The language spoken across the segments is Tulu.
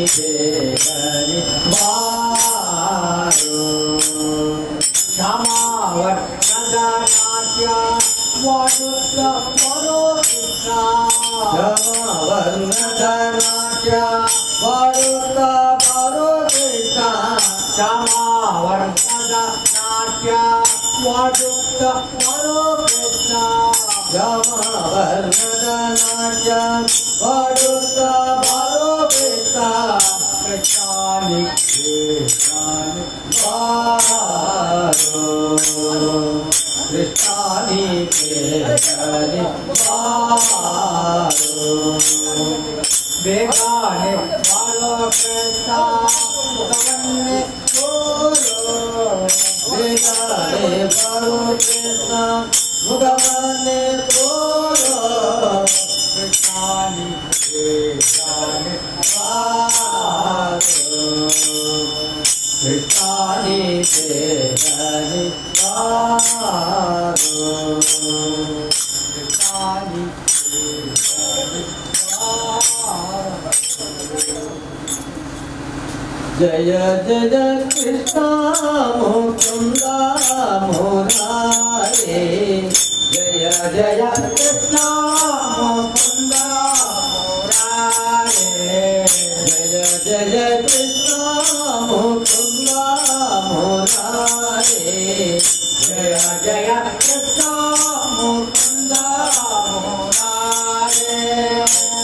ಬೇಗನೆ ಬಾರೋ. ಕ್ಷಮಾವರ್ಣದ ನಾಟ್ಯ ವಾಡುತ್ತ ಬರೋ ಕೃಷ್ಣ. ಕ್ಷಮಾವರ್ಣದ ನಾಟ್ಯ ವಾಡುತ್ತ ಬರೋ ಕೃಷ್ಣ. ಕ್ಷಮಾವರ್ಣದ ನಾಟ್ಯ ವಾಡುತ್ತ ಬರೋ ಕೃಷ್ಣ. ಕ್ಷಮಾವರ್ಣದ ನಾಟ್ಯ ವಾಡುತ್ತ ಬರೋ ಕೃಷ್ಣ. ಕೃಷ್ಣಾನಿ ಕೃಷ್ಣಾನಿ ಬಾರೋ, ಕೃಷ್ಣಾನಿ ಬೇಗನೆ ಬಾರೋ. ಬೇಗನೆ ಬಾರೋ ಕೃಷ್ಣ ಮುಖವನ್ನೇ ತೋರೋ. ಬೇಗನೆ ಬಾರೋ ಕೃಷ್ಣ ಮುಖವನ್ನೇ ತೋರೋ. ಕೃಷ್ಣಾನಿ ಕೃಷ್ಣಾನಿ ಬಾರೋ, ಕೃಷ್ಣಾನಿ ಬೇಗನೆ ಬಾರೋ. ಕೃಷ್ಣಾನಿ ಕೃಷ್ಣಾನಿ ಬಾರೋ. ಜಯ ಜಯ ಕೃಷ್ಣ ಮುಕುಂದ ಮುರಾರೇ. ಜಯ ಜಯ ಕೃಷ್ಣ ಮುಕುಂದ ಮುರಾರೇ. ಜಯ ಜಯ ಕೃಷ್ಣ ಮುಕುಂದ ಮುರಾರೇ. ಜಯ ಜಯ ಕೃಷ್ಣ ಮುಕುಂದ ಮುರಾರೇ.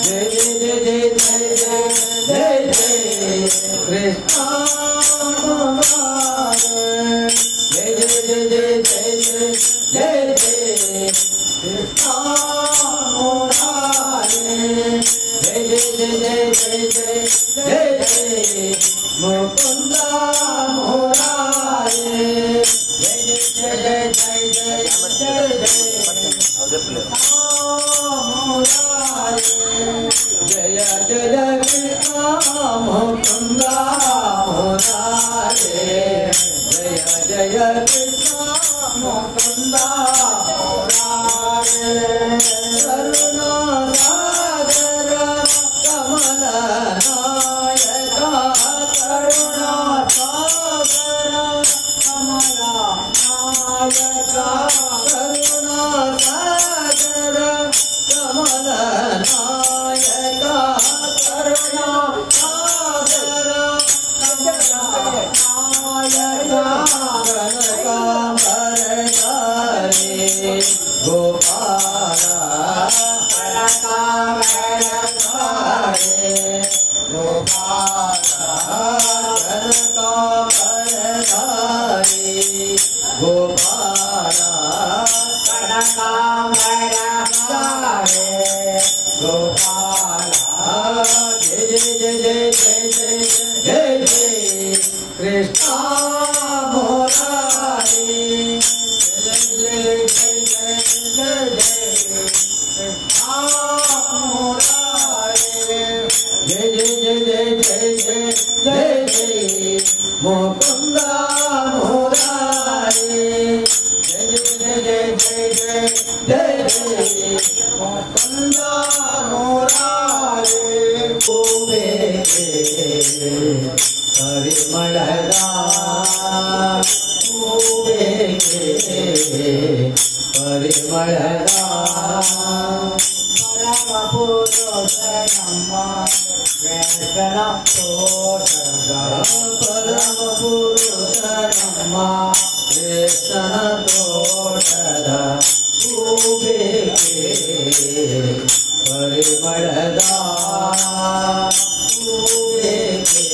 ಜಯ ಜಯ ಜಯ ಜಯ ಜಯ ಜಯ ಜಯ ಕೃಷ್ಣ ಮುರಾರೇ. ಜಯ ಜಯ ಜಯ ಜಯ ಜಯ ಜಯ ಜಯ ಕೃಷ್ಣ ಮುರಾರೇ. ಜಯ ಜಯ ಜಯ ಜಯ ಜಯ ಜಯ ಜಯ ಮುಕುಂದ ಮುರಾರೇ. ಜಯ ಜಯ ಜಯ ಜಯ ಜಯ ಜಯ ಜಯ ಮುರಾರೇ. ಜಯ ಜಯ ಕೃಷ್ಣ ಮುಕುಂದ ಮುರಾರೇ. ಜಯ ಜಯ ಕೃಷ್ಣ ಮುಕುಂದ ಮುರಾರೇ. ಕರುಣಾ ಸಾಗರ ಕಮಲ ನಾಯಕ. ಕರುಣಾ ಸಾಗರ ಕಮಲ ನಾಯಕ. ಕರುಣಾ ಸಾಗರ ಕಮಲ ನಾಯಕ. ಕರುಣಾ ಸಾಗರ ಕಮಲ ನಾಯಕ. ಕನಕಾಂಬರಧಾರಿ ಗೋಪಾಲ. ಕನಕಾಂಬರಧಾರಿ ಗೋಪಾಲ. ಕನಕಾಂಬರಧಾರಿ ಗೋಪಾಲ. ಕನಕಾಂಬರಧಾರಿ ಗೋಪಾಲ. ಜಯ ಜಯ ಜಯ ಜಯ ಜಯ ಜಯ ಜಯ ಕೃಷ್ಣ ಮುರಾರಿ. ಜಯ ಜಯ ಜಯ ಜಯ ಜಯ ಜಯ ಕೃಷ್ಣ ಮುರಾರೇ. ಜಯ ಜಯ ಜಯ ಜಯ ಜಯ ಜಯ ಜಯ ಮುಕುಂದ ಮುರಾರಿ. ಜಯ ಜಯ ಜಯ ಜಯ ಜಯ ಜಯ ಜಯ ಮುಕುಂದ ಮುರಾರೇ. ಹೂಬೇಕೆ ಪರಿಮಳದ ಹೂಬೇಕೆ ಪರಿಮಳದ. ಪರಮ ಪುರುಷ ನಮ್ಮ ವೇಷನ ತೋಟದ. ಪರಮ ಪುರುಷ ನಮ್ಮ ಶ್ರೇಷ್ಠನ ತೋಟದ ಹೂಬೇಕೆ ಪರಿಮಳದ ಹೂಬೇಕೆ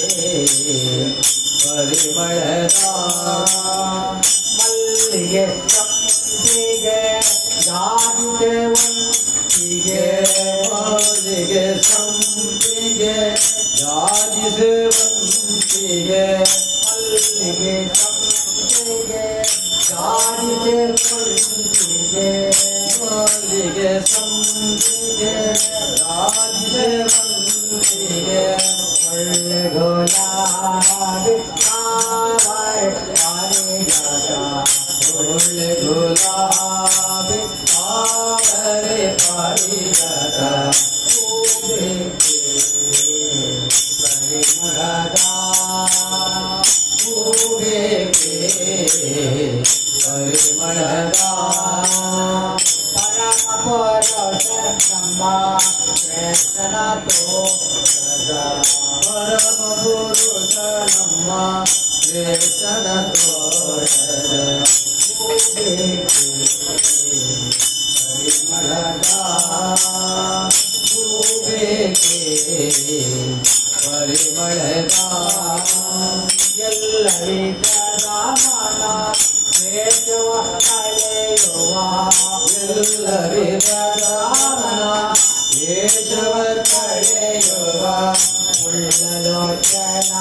ಪರಿಮಳದ. ಮಲ್ಲಿಗೆ ಸಂಪಿಗೆ ಜಾಜಿ ಸೇವಂತಿಗೆ. ಮಲ್ಲಿಗೆ ಸಂಪಿಗೆ ಜಾಜಿ ಸೇವಂತಿಗೆ. ಮಲ್ಲಿಗೆ ಸಂಪಿಗೆ ಜಾಜಿ ಸೇವಂತಿಗೆ. ಮಲ್ಲಿಗೆ ಸಂಪಿಗೆ ಜಾಜಿ ಸೇವಂತಿಗೆ. ಒಳ್ಳೆ ಗುಲಾಬಿ ತಾವರೆ ಪಾರಿಜಾತ. ಒಳ್ಳೆ ಗುಲಾಬಿ ತಾವರೆ ಪಾರಿಜಾತ. ಹೂಬೇಕೆ ಪರಿಮಳದ. ತೋಟದ ಪರಿಮಳದ ಹೂಬೇಕೆ ಪರಿಮಳದ ಎಲ್ಲ ವಿಧದ ಮನ ದ್ವೇಷವ ಕಳೆಯುವ ಎಲ್ಲ ವಿಧದ ಮನ ದ್ವೇಷವ ಕಳೆಯುವ ಉಳ್ಳಲೋಚನ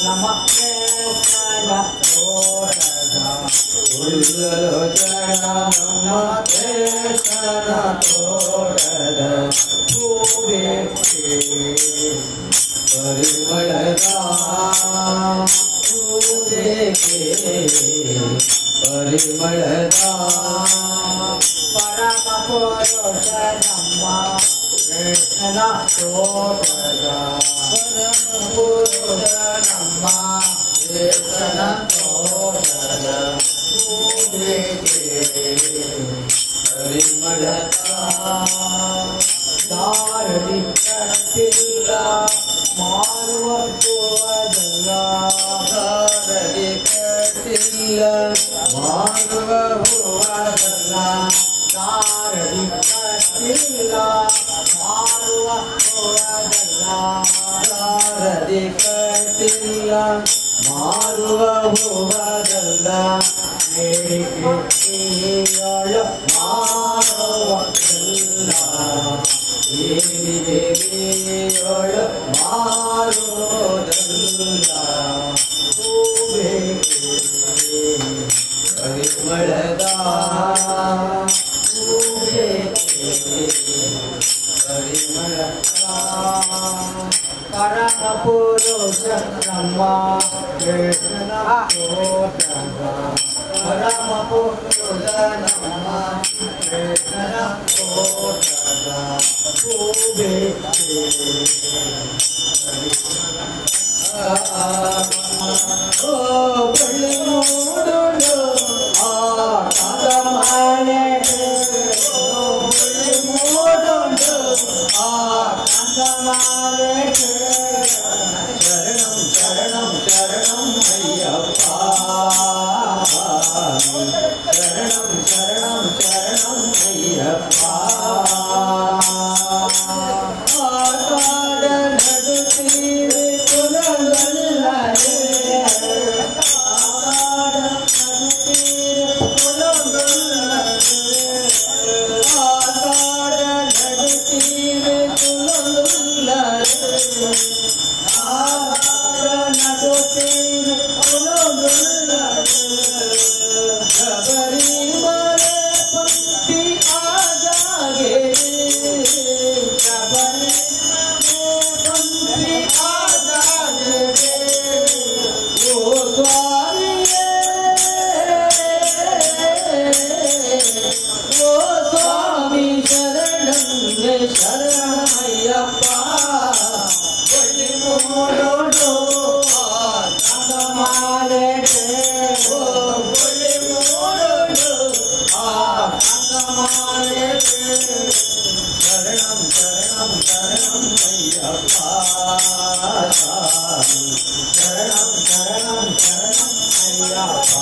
ನಮ ಕೃಷ್ಣನ ತೋಟದ ಉಳ್ಳಲೋಚನ ನಮ್ಮ ಕೃಷ್ಣನ ತೋಟದ ಹೂಬೇಕೆ ಪರಿಮಳದ ಹೂಬೇಕೆ ಪರಿಮಳದ ಪರಮ ಪುರುಷ ನಮ್ಮ ಕೃಷ್ಣನ ತೋಟದ ಪರಮ ಪುರುಷ ನಮ್ಮ ಕೃಷ್ಣನ ತೋಟದ ಹೂಬೇಕೆ ಪರಿಮಳದ ದಾರದಿ ಕಟ್ಟಿಲ್ಲ ಮಾರುವ ಹೂವದಲ್ಲ ದಾರದಿ ಕಟ್ಟಿಲ್ಲ ಮಾರುವ ಹೂವದಲ್ಲ ದಾರದಿ ಕಟ್ಟಿಲ್ಲ ಮಾರುವ ಹೂವದಲ್ಲ ದಾರದಿ ಕಟ್ಟಿಲ್ಲ ಮಾರುವ ಹೂವದಲ್ಲ ಏಳಿಗೆಯೋಳು ಮಾರುವುದಲ್ಲ ಏಳಿಗೆಯೋಳು ಮಾರುವುದಲ್ಲ ಹೂಬೇಕೆ ಪರಿಮಳದ ಹೂಬೇಕೆ ಪರಿಮಳದ ಪರಮ ಪುರುಷ ನಮ್ಮ ಕೃಷ್ಣನ ತೋಟದ ಪರಮ ಪುರುಷ ನಮ್ಮ ಕೃಷ್ಣನ ತೋಟದ ಹೂಬೇಕೆ ಓ ಬಳ್ಳಿ ಮೂಡುಡು ಆ ಕಾಂತಮಾಲೆ ಓ ಬಳ್ಳಿ ಮೂಡುಡು ಆ ಕಾಂತಮಾಲೆ ಶರಣಂ ಶರಣಂ ಶರಣಂ ಅಯ್ಯಪ್ಪ ಶರಣಂ ಶರಣಂ ಶರಣಂ ಅಯ್ಯಪ್ಪ ಆಟಾಡ ನಡುತ್ತೀರಿ ಕುಲಗಲ್ಲರೆ ಆಟಾಡ ನಡುತ್ತೀರಿ ಕುಲಗಲ್ಲರೆ ಆಟಾಡ ನಡುತ್ತೀರಿ ಕುಲಗಲ್ಲರೆ ಆಟಾಡ ನಡುತ್ತೀರಿ ಕುಲಗಲ್ಲರೆ ಶಬರಿಮಲೆ ಪಂಕ್ತಿ ಆದಾಗೆ ಶಬರಿಮಲೆ ಪಂಕ್ತಿ ಆದಾಗೆ ಓ ಸ್ವಾಮಿಯೇ ಓ ಸ್ವಾಮಿ ಶರಣಂ ಶರಣಮಯ್ಯಪ್ಪ ಒಳ್ಳಿ ಮೂಡೋಡು ಮಾಲೆಗೆ ಓ ಒಳ್ಳಿ ಮೂಡೋಡು ಆ ಕಾಂತಮಾಲೆಗೆ ಶರಣಂ ಶರಣಂ ಶರಣಂ ಅಯ್ಯಪ್ಪ ಸ್ವಾಮಿ ಶರಣಂ ಶರಣಂ ಶರಣಂ ಅಯ್ಯಪ್ಪ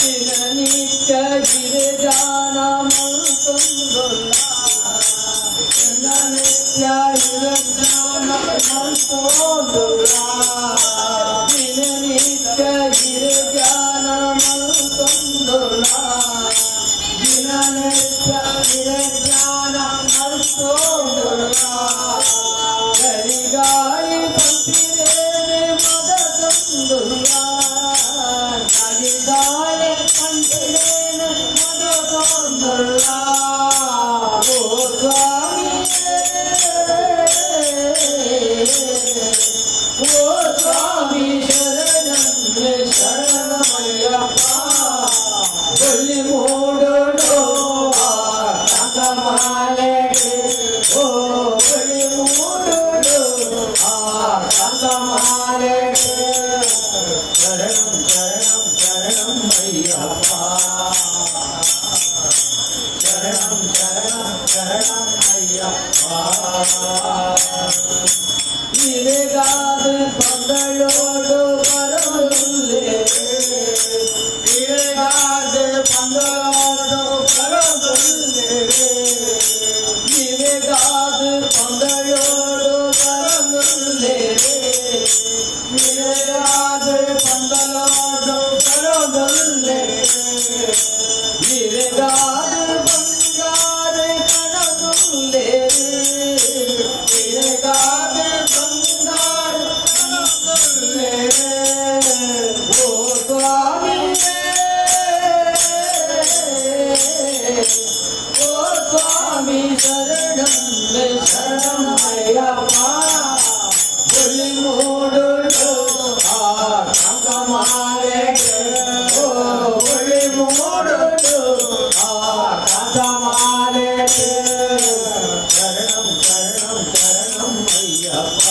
ದಿನನಿತ್ಯ ಗಿರಿಜಾನ ಮಲ್ತೊಂದುಲ್ಲ ದಿನನಿತ್ಯ ಗಿರಿಜಾನ ಮಲ್ತೊಂದುಲ್ಲ ದಿನನಿತ್ಯ ಗಿರಿಜಾನ ಮಲ್ತೊಂದುಲ್ಲ ದಿನನಿತ್ಯ ಗಿರಿಜಾನ ಮಲ್ತೊಂದುಲ್ಲ ಗರಿಗಾಳಿ ಪಂಪಿರೇನೆ ಮದ ತಂದುಲ್ಲ ಕಲಿಗಾಲೆ ಪಂಡಿರೇನ ಮದ ತಂದುಲ್ಲ ಓ ಸ್ವಾಮಿಯೇ ಓ ಸ್ವಾಮಿ ಶರಣಂ ಶರಣಮಯ್ಯಪ್ಪ ಒಳ್ಳಿ ಮೂಡೋಡು ಕಾಂತಮಾಲೆಗೆ ಓ ಒಳ್ಳಿ ಮೂಡೋಡು ಆ ಕಾಂತಮಾಲೆಗೆ ಶರಣಂ ಶರಣಂ ಶರಣಂ ಅಯ್ಯಪ್ಪ ಶರಣಂ ಶರಣಂ ಶರಣಂ ಅಯ್ಯಪ್ಪ ನಿನಗಾದ ಪಂದಳೋಡು ಬರಲು ಮಾಲೆಗೆ ಒಳಿ ಮೂಡುದು ಕಂದ ಮಾಲೆಗೆ ಶರಣಂ ಶರಣಂ ಶರಣಂ ಅಯ್ಯಪ್ಪ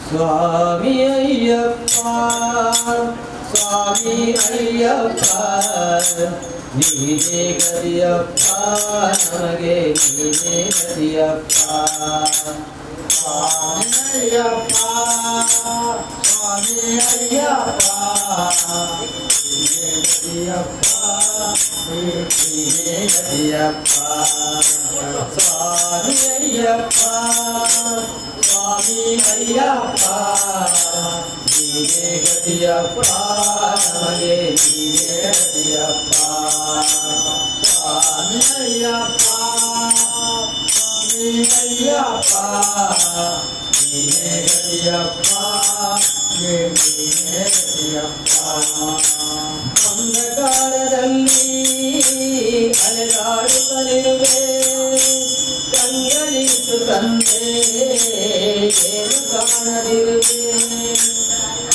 ಸ್ವಾಮಿ ಅಯ್ಯಪ್ಪ ಸ್ವಾಮಿ ಅಯ್ಯಪ್ಪ ನೀನೇ ಗತಿಯಪ್ಪ ನಮಗೆ ನೀನೇ ಗತಿಯಪ್ಪ ಸ್ವಾಮಿ ಅಯ್ಯಪ್ಪ ಸ್ವಾಮಿ ಅಯ್ಯಪ್ಪ ನೀನೇ ಗತಿಯಪ್ಪ ನೀನೇ ಗತಿಯಪ್ಪ ಸ್ವಾಮಿ ಅಯ್ಯಪ್ಪ ಸ್ವಾಮಿ ಅಯ್ಯಪ್ಪ ನೀನೇ ಗತಿಯಪ್ಪ ನಮಗೆ ನೀನೇ ಗತಿಯಪ್ಪ ಸ್ವಾಮಿ ಅಯ್ಯಪ್ಪ ಸ್ವಾಮಿ ಅಯ್ಯಪ್ಪ ನೀನೇ ಗತಿಯಪ್ಪ ನೀನೇ ಗತಿಯಪ್ಪ ಅಂಧಕಾರದಲ್ಲಿ ಅಲೆದಾಡುತ್ತಲಿರುವೆ ಕಂಗಳಿತು ತಂದೆ ಏನು ಕಾಣದಿರುವೆ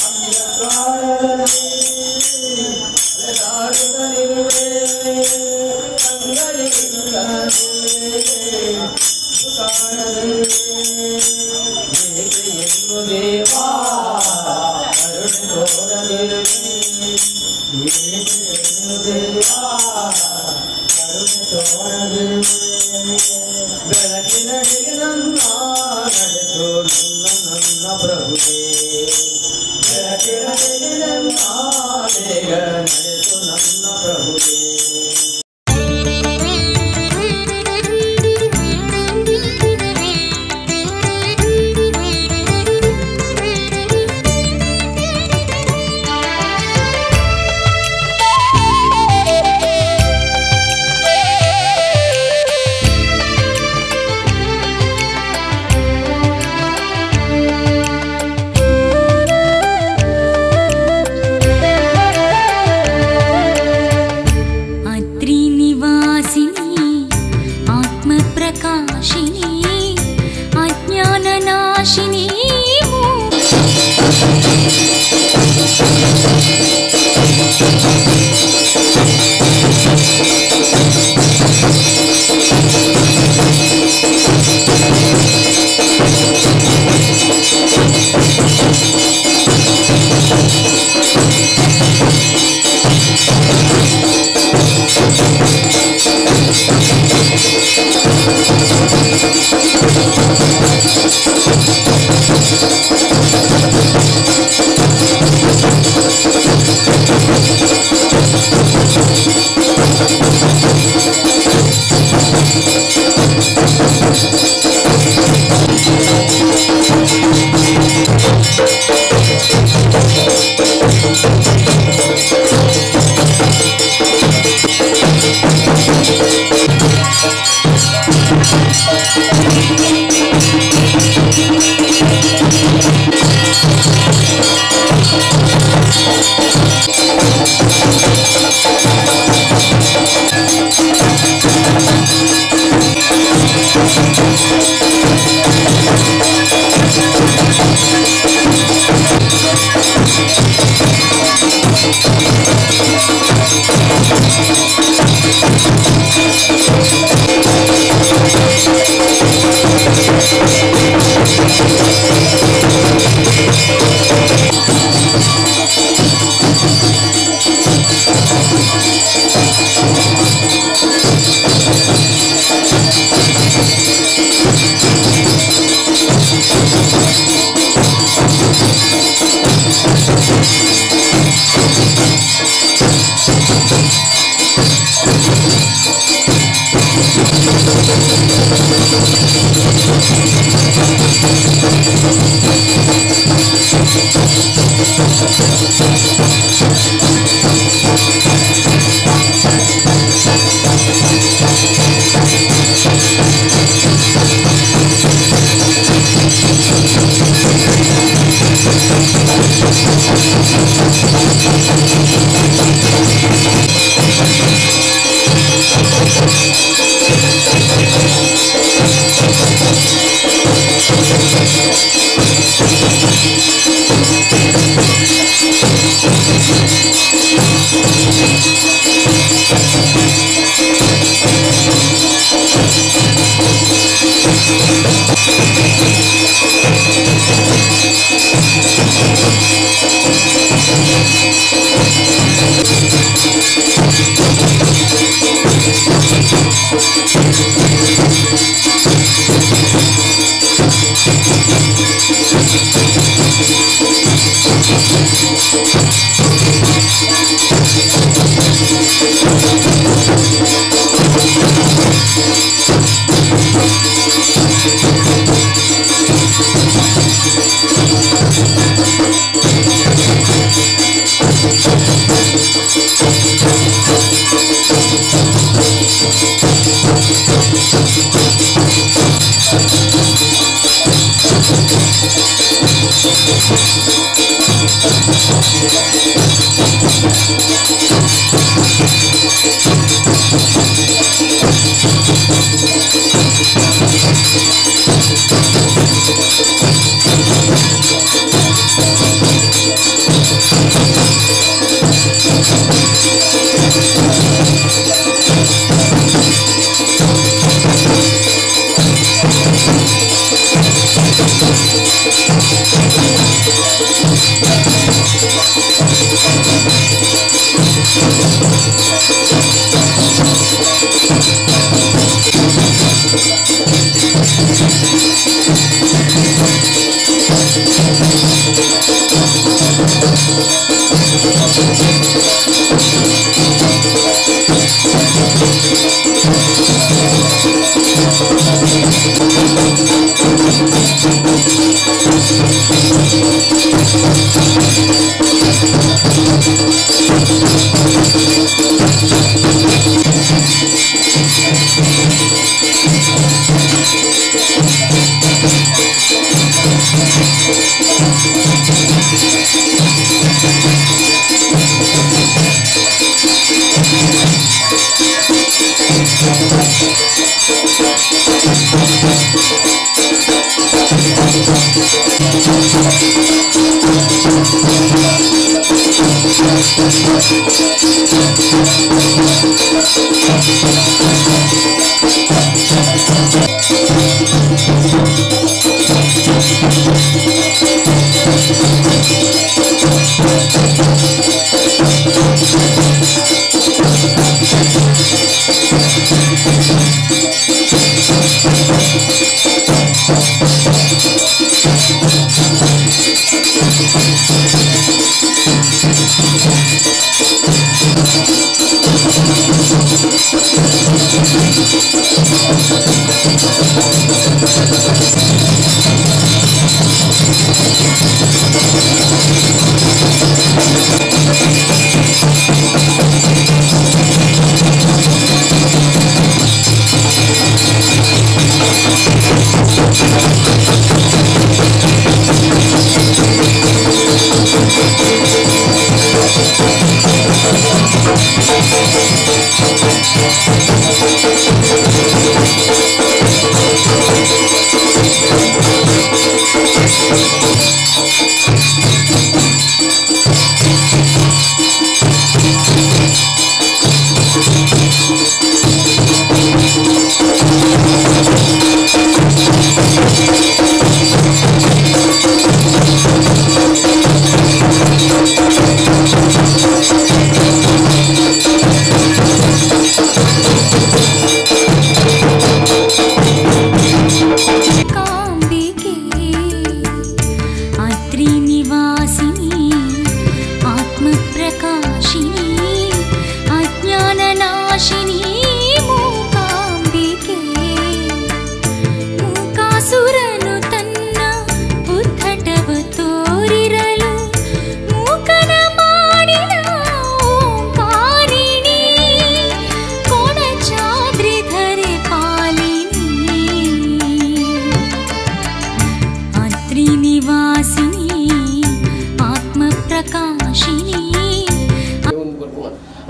ಅಂಧಕಾರದಲ್ಲಿ ಅಲೆದಾಡುತ್ತಲಿರುವೆ ಕಂಗಳಿತು ತಂದೆ ಏನು ಕಾಣದಿರುವೆ ಏಕೆ ಎನ್ನು ದೇವಾ ಕರುಣೆ ತೋರದಿರುವೆ ಬೆಳಕಿನಡೆಗೆ ನನ್ನ ನಡೆಸು ನನ್ನ ನನ್ನ ಪ್ರಭುವೇ ಬೆಳಕಿನಡೆಗೆ ನನ್ನ ಬೇಗ ನಡೆಸು ನನ್ನ ಪ್ರಭುವೇ. Thank you.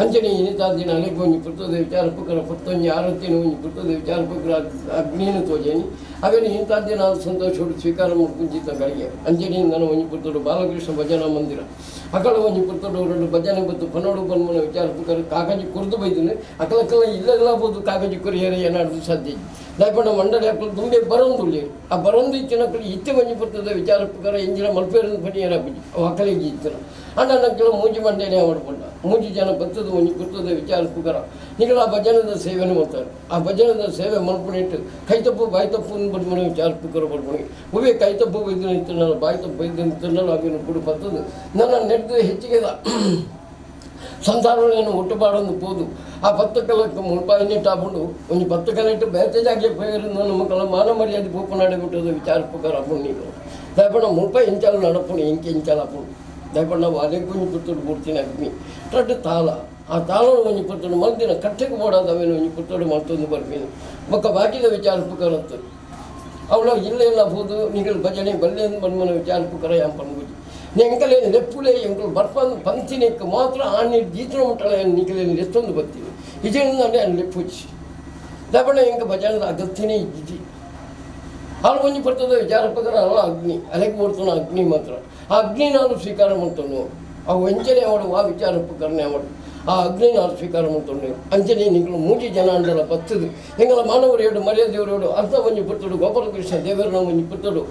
ಅಂಚನೆ ಇನಿತಾದಿನ ಅಲೆಗೊಂಜಿ ಪುರ್ತದ ವಿಚಾರ ಪುಕ್ಕರ ಪುತ್ತೊಂಜಿ ಆರತಿನ ಒಂಜಿ ಪುರ್ತದ ವಿಚಾರ ಪುಕ್ಕರ ಅಗ್ನಿನ ತೋಜೇನಿ ಅವೇನು ಇಂಥದ್ದಿನ ಸಂತೋಷ ಸ್ವೀಕಾರ ಮುಂಚಿತ ಗಳಿಗೆ ಅಂಜನಿ ನಾನು ಒಂಜಿ ಪುರ್ತಡು ಬಾಲಕೃಷ್ಣ ಭಜನಾ ಮಂದಿರ ಅಕಳ ಒಂಜಿ ಪುರ್ತಡು ಎರಡು ಭಜನೆ ಬತ್ತು ಪನೋಡು ಬನ್ಮನ ವಿಚಾರ ಪುಕ್ಕರ ಕಾಗಜಿ ಕುರಿದು ಬೈದಿನಿ ಅಕಲಕ್ಕಲ ಇಲ್ಲೆಲ್ಲ ಬೋದು ಕಾಗಜಿ ಕುರಿಯರೆ ಏನಾದ್ರು ಸಾಧ್ಯ ದಾಯಪಂಡ ಮಂಡಳಿ ಅಕಲು ತುಂಬೆ ಬರೋಂದುಳ್ಳಿ ಆ ಬರೋಂದು ಇತ್ತಿನಕಲು ಇತ್ತೆ ಒಂಜಿ ಪುರ್ತದ ವಿಚಾರ ಪುಕ್ಕರ ಇಂಜಿನ ಮಲ್ಪೇರನ್ನು ಪಣಿಯರ ಅವು ಅಕಲಿಗೆ ಇತ್ತಿನ ಅಣ್ಣ ನಕ್ಕಲು ಮೂಜಿ ಮಂಡಳಿ ಮಾಡ್ಕೊಂಡ ಮೂಜಿ ಜನ ಬತ್ತದ ಒಂಜಿ ಪುರ್ತದ ವಿಚಾರ ಪುಕ್ಕರ ನಿಗಳ ಆ ಭಜನದ ಸೇವೆಯನ್ನು ಮಾಡ್ತಾರೆ ಆ ಭಜನದ ಸೇವೆ ಮಲ್ಪಣಿಟ್ಟು ಕೈ ತಪ್ಪು ಬಾಯಿ ತಪ್ಪು ಬಡ್ಮನೆ ವಿಚಾರ ಪುಕ್ಕರ ಬಡ್ಮನೆ ಹೂವೇ ಕೈ ತಪ್ಪು ಬೈದು ನಿಂತನಲ್ಲ ಬಾಯಿ ತಪ್ಪು ಬೈದು ನಿಂತನಲ್ಲ ಅವೇನು ಕುಡು ಬರ್ತದೆ ನನ್ನ ನೆಡ್ದು ಹೆಚ್ಚಿಗೆ ಸಂಸಾರವನ್ನು ಒಟ್ಟುಪಾಡೊಂದು ಪೋದು ಆ ಪತ್ತಕಲಕ್ಕೆ ಮುಳ್ಪಾಯಿನಿಟ್ಟು ಹಾಕೊಂಡು ಒಂದು ಪತ್ತಕಲಿಟ್ಟು ಬೇತೆ ಜಾಗೆ ಪೋಯರು ನನ್ನ ಮಕ್ಕಳ ಮಾನ ಮರ್ಯಾದೆ ಪೋಪು ನಡೆಬಿಟ್ಟದು ವಿಚಾರ ಪುಕ್ಕರ ಹಾಕೊಂಡು ನೀವು ದಯಪಣ್ಣ ಮುಳ್ಪಾಯಿ ಇಂಚಾಲ ನಡಪುಣಿ ಇಂಕೆ ಇಂಚಾಲ ಹಾಕೊಂಡು ದಯಪಣ್ಣ ಅದೇ ಒಂಜಿ ಪುರ್ತಡು ಬೂಡ್ತೀನಿ ಅಗ್ನಿ ರಡ್ಡು ತಾಳ ಆ ತಾಳನ್ನು ಒಂಜಿ ಪುರ್ತಡು ಮಲ್ದಿನ ಕಟ್ಟೆಗೆ ಬೋಡಾದ ಅವೇನು ಒಂಜಿ ಪುರ್ತಡು ಮಲ್ತೊಂದು ಬರ್ತೀನಿ ಬೊಕ್ಕ ಬಾಕಿದ ವಿಚಾರ ಪುಕ್ಕರತ್ತು ಅವಳ ಇಲ್ಲ ಇಲ್ಲ ಹೋದು ನಿಗಲ್ ಭಜನೆ ಬಲ್ಲೆ ಬನ್ಮನ ವಿಚಾರ ಪುಕ್ಕರ ಯಾಂ ಪನ್ಗುಜಿ ಎಂಕಲೇನು ಲೆಪ್ಪುಲೆ ಎಂಕಲು ಬರ್ಪಂದು ಪಂಚಿನೆಕ್ ಮಾತ್ರ ಆ ನೀರು ದೀತ್ರ ಮುಟ್ಟಲ ನಿಕಲೇನು ಎಷ್ಟೊಂದು ಬರ್ತೀನಿ ಇದರಿಂದ ಲೆಪ್ಪುಜಿ ದಯಪಣ್ಣ ಎಂಕ ಭಜನದ ಅಗತ್ಯನೇ ಇದ್ದಿದ್ದಿ ಹಾಲು ಒಂಜಿ ಬರ್ತದೆ ವಿಚಾರ ಪುಕ್ಕರ ಅಲ್ಲ ಅಗ್ನಿ ಅಲೆಗೆ ಬರ್ತನ ಅಗ್ನಿ ಮಾತ್ರ ಆ ಅಗ್ನಿ ನಾನು ಸ್ವೀಕಾರ ಮಾಡ್ತಾನು ಆ ವಂಚನೆ ಅವಳು ಆ ವಿಚಾರ ಪುಕ್ಕರನೆ ಅವಳು ಆ ಅಗ್ನಿ ನಾನು ಸ್ವೀಕಾರ ಮಾಡ್ತೊಂಡು ಅಂಚನೆ ನಿಂಗಳು ಮೂಜಿ ಜನ ಅಂಡಲ ಬತ್ತದು ಎಂಗಲ ಮಾನವರೇಡು ಮರ್ಯಾದೆಯವರೇಡು ಅರ್ಥ ಒಂಜಿ ಪುರ್ತಡು ಗೋಪಾಲಕೃಷ್ಣ ದೇವರನ ಒಂಜಿ ಪುರ್ತಡು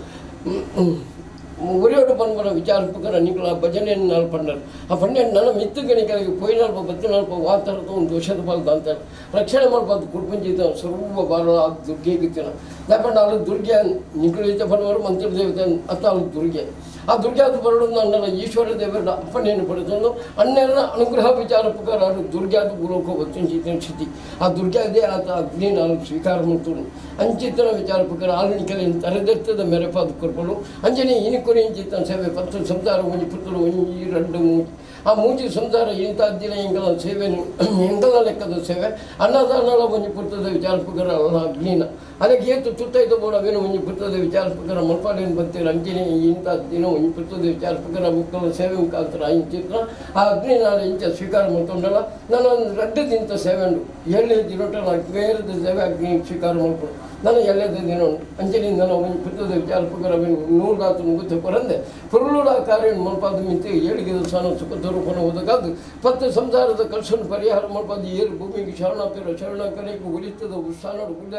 ಒರೆಯೋಡು ಪನ್ಪನ ವಿಚಾರ ಪುಕ್ಕರ ನಿಂಗಳು ಆ ಭಜನೆಯನ್ನು ನಾನು ಪಂಡರು ಆ ಪಂಡ್ಯ ನನ್ನ ಮಿತ್ತುಗೆ ನಿಗಳಿಗೆ ಪೊಯ್ನಲ್ಪ ಬತ್ತಿನಲ್ಪ ವಾತರದ ಒಂದು ದೋಷದ ಪಾಲ್ದ ಅಂತಾರೆ ರಕ್ಷಣೆ ಮಾಡ್ಬಾರ್ದು ಕುಡ್ಪಂಜಿತ ಸರ್ವ ಬಾರ ಆ ದುರ್ಗೆ ಗೊತ್ತಿನ ದಾಪಂಡ ಅಲ್ಲಿ ದುರ್ಗೆ ನಿಂಗಳು ಈತ ಪನ್ವರು ಮಂತ್ರ ದೇವತೆ ಅತ್ತ ಅಲ್ಲಿ ದುರ್ಗೆ ಆ ದುರ್ಗಾದ ಬರಡು ನನ್ನ ಈಶ್ವರ ದೇವರ ಅಪ್ಪಣೆಯನ್ನು ಪಡೆದನು ಅಣ್ಣನ ಅನುಗ್ರಹ ವಿಚಾರ ಪುಕಾರ ದುರ್ಗಾದ ಭೂಲೋಕ ಒತ್ತಂಚಿತ ಸ್ಥಿತಿ ಆ ದುರ್ಗಾದೇ ಆತ ಅಗ್ನಿ ನಾನು ಸ್ವೀಕಾರ ಮಾಡ್ತನು ಅಂಚಿತನ ವಿಚಾರ ಪುಕಾರ ಆಲನಿಕಲೆ ತರೆದೆತ್ತದ ಮೆರಪಾದ ಕೊರ್ಪಳು ಅಂಜನೆ ಇನಿಕೊರಿ ಇಂಚಿತನ ಸೇವೆ ಪತ್ತು ಸಂಸಾರ ಒಂಜಿ ಪುತ್ತಲು ಒಂಜಿ రెండు ಮೂಜಿ ಆ ಮೂಜಿ ಸಂಸಾರ ಇಂಥದ್ದಿನ ಎಂಗಲ ಸೇವೆನು ಎಂಗಲ ಲೆಕ್ಕದ ಸೇವೆ ಅನ್ನದಾನಳ ಒಂಜಿ ಪುರ್ತದ ವಿಚಾರ ಪುಕಾರ ಅಲ್ಲ ಅಗ್ನಿನ ಅದಕ್ಕೆ ಏತು ತುತ್ತೈತ ಬೋಡ ಅವೇನು ಒಂಜಿ ಪುರ್ತದ ವಿಚಾರ ಪುಕಾರ ಮಲ್ಪಾಲೇನು ಬರ್ತೀರ ಅಂಜನೆ ಇಂಥದ್ದಿನ ಒಂಜಿ ಪುರ್ತದ ವಿಚಾರ ಪುಕಾರ ಮುಕ್ಕಲ ಸೇವೆ ಮುಖಾಂತರ ಇಂಚಿತ್ರ ಆ ಅಗ್ನಿ ನಾನು ಇಂಚ ಸ್ವೀಕಾರ ಮಾಡ್ಕೊಂಡಲ್ಲ ನಾನು ರಡ್ಡು ದಿಂತ ಸೇವೆ ಉಂಡು ಏಳನೇ ದಿನೋಟಲ್ಲ ಬೇರೆದ ಸೇವೆ ಅಗ್ನಿ ಸ್ವೀಕಾರ ಮಾಡ್ಕೊಂಡು ನಾನು ಏಳನೇ ದಿನ ಉಂಟು ಅಂಜನಿ ನಾನು ಒಂಜಿ ಪುರ್ತದ ವಿಚಾರ ಪುಕಾರ ನೂರು ಮುಗುತ್ತ ಕೊರಂದೆ ಪುರುಳುಡ ಕಾರ್ಯ ಮಲ್ಪಾದ ಮಿಂತೆ ಏಳಿಗೆ ಸಾನ ಸುಖ ಸ್ವರೂಪನ ಒದಗಾದು ಪತ್ತು ಸಂಸಾರದ ಕಲ್ಸನ್ನು ಪರಿಹಾರ ಮಲ್ಪಾದ ಏಳು ಭೂಮಿಗೆ ಶರಣ ಪೇರು ಶರಣ ಕರೆಗೆ ಉಳಿತದ ಉತ್ಸಾಹ ಗುಡ್ಡ.